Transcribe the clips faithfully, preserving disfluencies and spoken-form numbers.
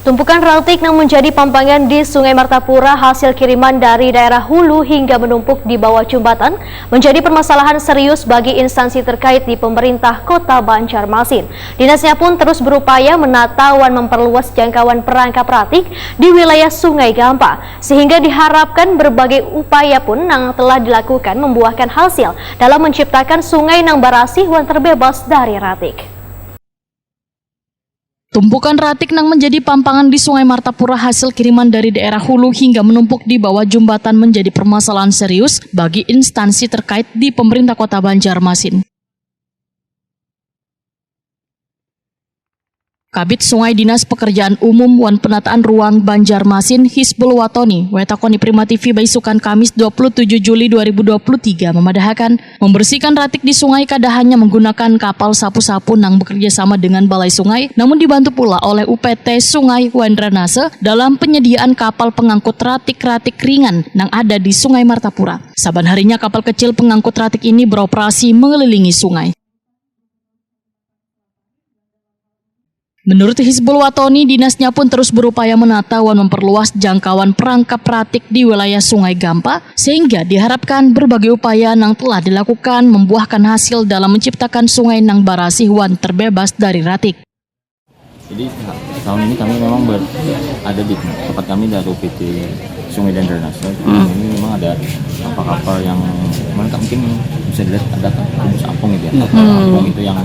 Tumpukan ratik nang menjadi pampangan di Sungai Martapura hasil kiriman dari daerah hulu hingga menumpuk di bawah jembatan menjadi permasalahan serius bagi instansi terkait di pemerintah Kota Banjarmasin. Dinasnya pun terus berupaya menata wan memperluas jangkauan perangkap ratik di wilayah Sungai Gampa, sehingga diharapkan berbagai upaya pun nang telah dilakukan membuahkan hasil dalam menciptakan sungai nang barasih wan terbebas dari ratik. Tumpukan ratik nang menjadi pampangan di Sungai Martapura hasil kiriman dari daerah hulu hingga menumpuk di bawah jembatan menjadi permasalahan serius bagi instansi terkait di pemerintah Kota Banjarmasin. Kabid Sungai Dinas Pekerjaan Umum wan Penataan Ruang Banjarmasin, Hisbul Watoni, wetakoni Prima T V baisukan Kamis dua puluh tujuh Juli dua ribu dua puluh tiga memadahakan, membersihkan ratik di sungai kada hanya menggunakan kapal sapu-sapu nang bekerja sama dengan Balai Sungai, namun dibantu pula oleh U P T Sungai wan Drainase dalam penyediaan kapal pengangkut ratik-ratik ringan nang ada di Sungai Martapura. Saban harinya kapal kecil pengangkut ratik ini beroperasi mengelilingi sungai. Menurut Hisbul Watoni, dinasnya pun terus berupaya menata wan memperluas jangkauan perangkap ratik di wilayah Sungai Gampa, sehingga diharapkan berbagai upaya nang telah dilakukan membuahkan hasil dalam menciptakan sungai nang barasih wan terbebas dari ratik. Jadi, tahun ini kami memang ber-, ada di tempat kami, ada U P T Sungai dan Drainase. Hmm. Ini memang ada kapal-kapal yang, kemarin kan mungkin bisa dilihat ada kan, bus apung gitu ya. Hmm. Kapal apung itu yang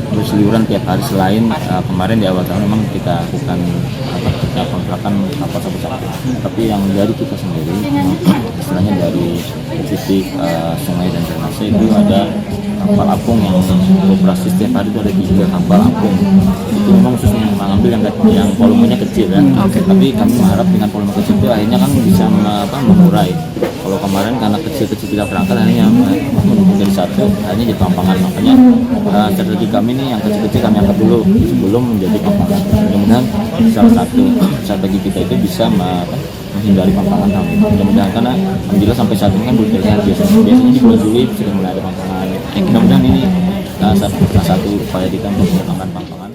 berseliuran tiap hari. Selain, eh, kemarin di awal tahun memang kita lakukan apa, kita kontrakan kapal sapu-sapu. Tapi yang dari kita sendiri, istilahnya dari titik, eh, Sungai dan Drainase itu ada kapal apung yang beroperasi setiap hari itu ada tiga kapal apung. Itu memang khusus mengambil yang, yang volumenya kecil ya. Hmm, oke. Tapi kami mengharap dengan volume kecil itu akhirnya kan bisa me-, apa, mengurai. Kalau kemarin karena kecil-kecil tidak berangkat, akhirnya me-, menjadi satu, akhirnya jadi pampangan. Makanya, eh, strategi kami nih yang kecil-kecil kami angkat dulu sebelum menjadi pampangan. Mudah-mudahan salah satu strategi kita itu bisa me-, apa, menghindari pampangan tahun ini. Mudah-mudahan, karena alhamdulillah sampai saat ini kan belum terlihat biasanya. Biasanya di bulan Juli sudah mulai ada pampangan. Mudah-mudahan ini, eh, salah satu upaya kita untuk menghilangkan pampangan.